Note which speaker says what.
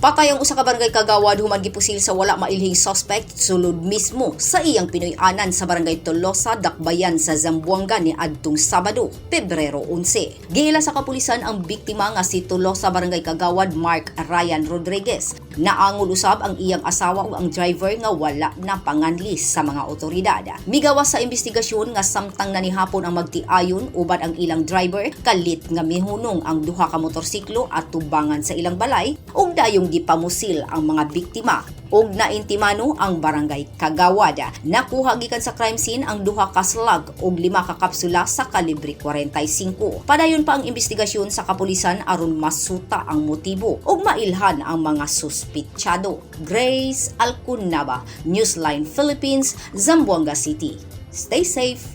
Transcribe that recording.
Speaker 1: Patay ang usa ka barangay kagawad human gipusil sa wala mailhing suspect sulod mismo sa iyang Pinoy-anan sa Barangay Tolosa, Dakbayan sa Zamboanga ni adtong Sabado, Pebrero 11. Giila sa kapulisan ang biktima nga si Tolosa Barangay Kagawad Mark Ryan Rodriguez. Naangol usab ang iyang asawa ug ang driver nga wala na panganli sa mga otoridad. Migawas sa investigasyon nga samtang nanihapon ang magtiayon uban ang ilang driver, kalit nga mihunong ang duha ka motorsiklo at tubangan sa ilang balay ug dayong gipamusil ang mga biktima ug naintimano ang barangay kagawad. Nakuha gikan sa crime scene ang duha ka slug ug lima ka kapsula sa kalibre 45. Padayon pa ang investigasyon sa kapulisan aron masuta ang motibo ug mailhan ang mga suspitsado. Grace Alcunaba, Newsline Philippines, Zamboanga City. Stay safe.